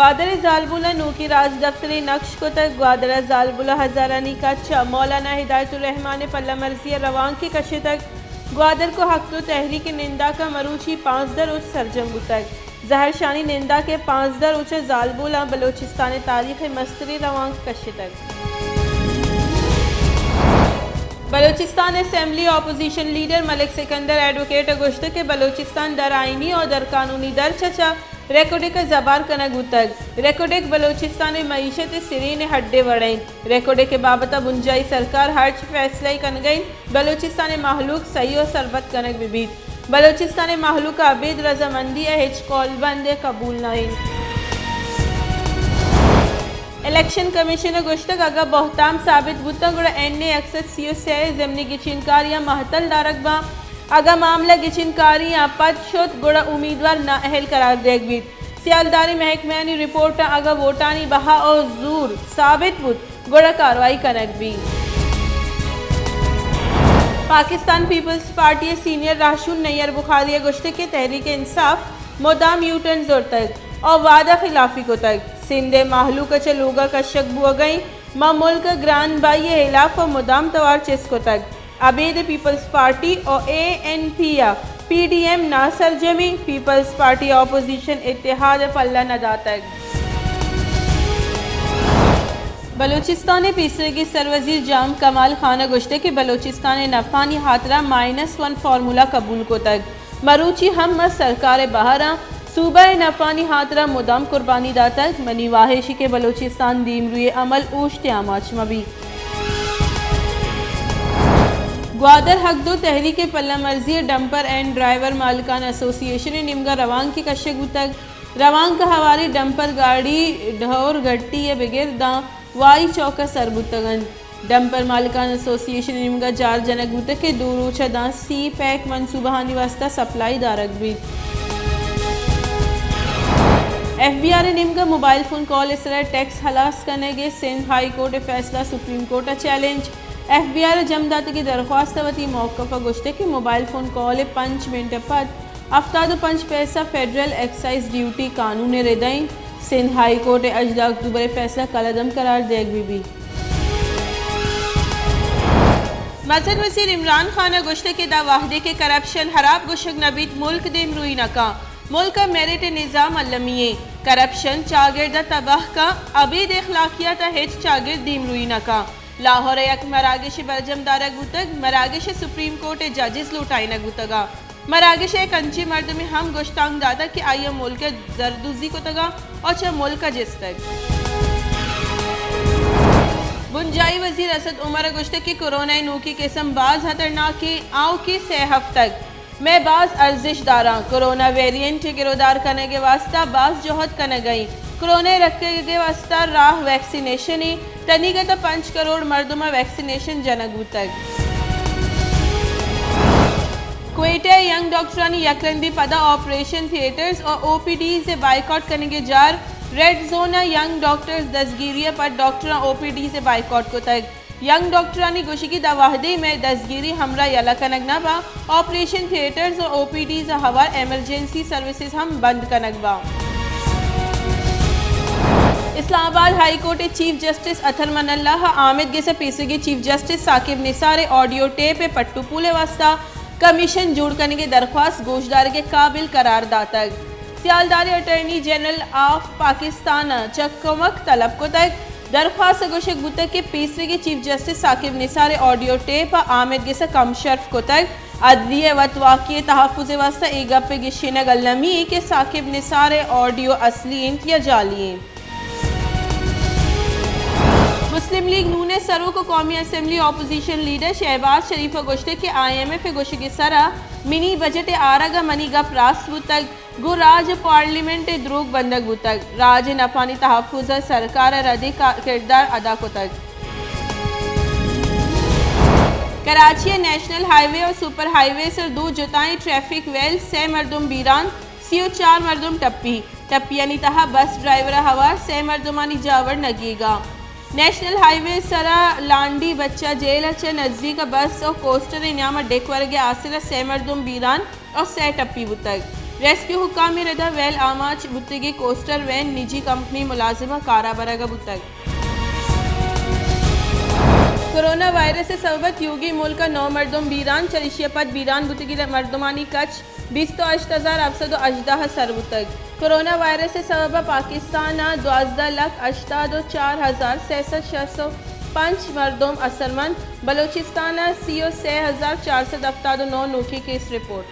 گوادر ءِ زالبولاں نوکیں راجدپترے نکش کتگ۔ گوادر ءِ زالبولاں ہزارانی کچ ءَ مولانا ہدایت الرحمان ءِ پلہ مرزی ءِ روانکے کشتگ۔ گوادر کو حق دو تحریک ءِ ننداکاں مروچی پانزدہ روچ سرجم بوتگ۔ زہرشانی ننداک ءِ پانزدہ روچ ءِ زالبولاں بلوچستان ءِ تاریخ ءِ مستریں روانک کشتگ۔ بلوچستان اسمبلی اپوزیشن لیڈر ملک سکندر ایڈووکیٹ ءَ گوشتگ کہ بلوچستان در آئینی ءُ در قانونی درچ ءَ چہ ریکوڈک ءَ زبہر کنگ بوتگ۔ ریکوڈک بلوچستان ءِ معیشت ءِ سرین ءِ ہڈ ءِ وڑ اِنت۔ ریکوڈک ءِ بابت ءَ بنجاہی سرکار ہرچ فیصلہ ئے کنگ ءَ اِنت، بلوچستان ءِ مہلوک سہی ءُ سرپد کنگ بہ بیت۔ بلوچستان ءِ مہلوک ءَ ابید رضامندی ءَ ہچ قول بند ئے قبول نہ اِنت۔ الیکشن کمیشن ءَ گوشتگ، اگاں بہتام ثابت بوتاں، گڑا این اے یک سد سی ءُ سے ءِ ضمنی گچینکاریاں مہتل دارگ باں۔ اگاں معاملہ گچینکاریاں پد شت، گڑا امیدوار نااہل قرار دیگ بیت۔ سیالداری محکمہانی رپورٹاں اگاں ووٹانی بہا ءُ زور ثابت بوت، گڑا کاروائی کنگ بیت۔ پاکستان پیپلز پارٹی ءِ سینئر راہشون نیئر بخاری ءَ گوشتگ کہ تحریک انصاف مدام یو ٹرن زرتگ ءُ وعدہ خلافی کتگ۔ سندھ ءِ مہلوک ءَ چہ لوگ ءَ کشگ بوگ ءَ اِنت۔ ما ملک ءِ گران بھائی ءِ ہلاپ ءَ مدام توار چست کتگ۔ ابید پیپلز پارٹی ءُ اے این پی ءَ پی ڈی ایم ناسرجمی، پیپلز پارٹی ءَ اپوزیشن اتحاد ءَ پلہ نہ داتگ۔ بلوچستان ءِ پیسریگیں سروزیر جام کمال خان ءَ گوشتگ کہ بلوچستان ءِ نپانی ہاترا مائنس ون فارمولا قبول کتگ۔ مروچی ہم ما سرکار ءِ بہر آں۔ صوبہ ءِ نپانی ہاترا مدام قربانی داتگ۔ منی واہش کہ بلوچستان دیمروئی ءِ عمل اوشت ءِ آماچ مہ بیت۔ گوادر حق دو تحریک ءِ پلہ مرزی ءَ ڈمپر اینڈ ڈرائیور مالکان ایسوسی ایشن ءِ نیمگا روانکے کشگ بوتگ۔ روانک ءِ ہواریں ڈمپر گاڑی ڈھور گھٹی ءَ بگر داں وائی چوک ءَ سر بوتگ اَنت۔ ڈمپر مالکان ایسوسی ایشن ءِ نیمگ ءَ جار جنگ بوتگ کہ دو روچ ءَ داں سی پیک منصوبہانی واستہ سپلائی دارگ بیت۔ ایف بی آر ءِ نیمگ ءَ موبائل فون کال ءِ سرا ٹیکس ہلاس کنگ ءِ سندھ ہائی کورٹ ءِ فیصلہ، سپریم کورٹ ءَ چیلنج۔ ایف بی آر ءَ جم داتگیں درخواست ءَ وتی موقف ءَ گوشتگ کہ موبائل فون کال ءِ پنچ منٹ ءَ پد ہفتاد ءُ پنچ پیسہ فیڈرل ایکسائز ڈیوٹی قانون ءِ رد ءَ اِنت۔ سندھ ہائی کورٹ ءِ ہژدہ اکتوبر ءِ فیصلہ کلعدم قرار دیگ بہ بیت۔ مزن وزیر عمران خان ءَ گوشتگ کہ داں وہدے کہ کرپشن ہراب گوشگ نہ بیت، ملک دیمروئی نہ کن۔ ملک ءِ میرٹ ءِ نظام المی اِنت۔ کرپشن چاگرد ءَ تباہ کن، ابید اخلاقیات ءَ ہچ چاگرد دیمروئی نہ کن۔ لاہور ءَ یک مراگشے برجم دارگ بوتگ، مراگش ءَ سپریم کورٹ ءِ ججز لوٹائینگ بوتگ اَنت۔ مراگش ءَ یک انچیں مردمے ہم گشتانک داتگ کہ آئی ءَ ملک ءِ زر دزی کتگ اَنت ءُ چہ ملک ءَ جستگ۔ بنجاہی وزیر اسد عمر ءَ گوشتگ کہ کورونا ءِ نوکیں قسم باز خطرناک اِنت، آؤکیں سئے ہفتگ مئے باز ارزشت داراں۔ کورونا ویریئنٹ ءِ گرودار کنگ ءِ واستہ باز جہد کنگ ءَ ایں۔ کورونا ءِ رکگ ءِ واستہ راہ ویکسینیشن ایں۔ تنیگت ءَ پنچ کروڑ مردم ءَ ویکسینیشن جنگ بوتگ۔ کوئٹہ ءَ ینگ ڈاکٹرانی یک رندی پدا آپریشن تھیٹرز ءُ او پی ڈیز ءِ بائیکاٹ کنگ ءِ جار، ریڈ زون ءَ ینگ ڈاکٹرز دزگیری ءَ پد ڈاکٹراں او پی ڈیز ءِ بائیکاٹ کتگ۔ ینگ ڈاکٹرانی گوشگی، داں وہدے مئے دزگیری ہمراہ یلہ کنگ نہ باں، آپریشن تھیٹرز ءُ او پی ڈیز ءِ ہوار ایمرجنسی سروسز ہم بند کنگ باں۔ اسلام آباد ہائی کورٹ ءِ چیف جسٹس اطہر من اللہ ءَ آمید گس ءَ پیسریگیں چیف جسٹس ثاقب نثار ءِ آڈیو ٹیپ ءِ پٹ ءُ پول ءِ واستہ کمیشن جوڑ کنگ ءِ درخواست گوشدارگ ءِ قابل قرار داتگ۔ سیالدار ءَ اٹارنی جنرل آف پاکستان ءَ چہ کمک طلب کتگ۔ درخواست ءَ گوشگ بوتگ کہ پیسریگیں چیف جسٹس ثاقب نثار ءِ آڈیو ٹیپ ءَ آمید گس ءَ کم شرف کتگ۔ عدلیہ ءِ وت واکی ءِ تحفظ ءِ واستہ اے گپ ءِ گیشینگ المی ایں کہ ثاقب نثار ءِ آڈیو اصلی اِنت یا جعلی اِنت۔ مسلم لیگ نون ءِ سروک ءُ قومی اسمبلی اپوزیشن لیڈر شہباز شریف ءَ گوشتگ کہ آئی ایم ایف ءِ گوشگ ءِ سرا منی بجٹ ءِ آرگ ءَ منی گپ راست بوتگ، گوں راج ءُ پارلیمنٹ ءِ دروگ بندگ بوتگ۔ راج ءِ نپانی تحفظ ءَ سرکار ءَ ردیں کا-، کردار ادا کتگ۔ کراچی ءِ نیشنل ہائی وے ءُ سپر ہائی وے ءِ سر دو جتائیں ٹریفک ویل، سئے مردم بیران، سی ءُ چار مردم ٹپی۔ ٹپیانی تہا بس ڈرائیور ءَ ہوار سئے مردمانی جاور نگیگ اَنت۔ نیشنل ہائی وے ءِ سرا لانڈی بچہ جیل ءَ چہ نزیک ءَ بس ءُ کوسٹر ءِ نیام ءَ ڈیک ورگ ءِ آسر ءَ سئے مردم بیران ءُ سئے ٹپی بوتگ۔ ریسکیو حکام ءِ ردا ویل آماچ بوتگیں کوسٹر وین نجی کمپنی ملازماں کارا برگا بوتگ۔ کرونا وائرس ءِ سبب ءَ تیوگیں ملک ءَ نو مردم بیران، چریشی ءَ پد بیران بوتگیں مردمانی کچ بیست ءُ ہشت ہزار ہفت سد ءُ ہژدہ ءَ سر بوتگ۔ کرونا وائرس ءِ سبب ءَ پاکستان ءَ دوازدہ لکھ ہشتاد ءُ چار ہزار سئے سد شست ءُ پنچ مردم اثرمند، بلوچستان ءَ سی ءُ سئے ہزار چار سد ہفتاد ءُ نو نوکیں کیس رپورٹ۔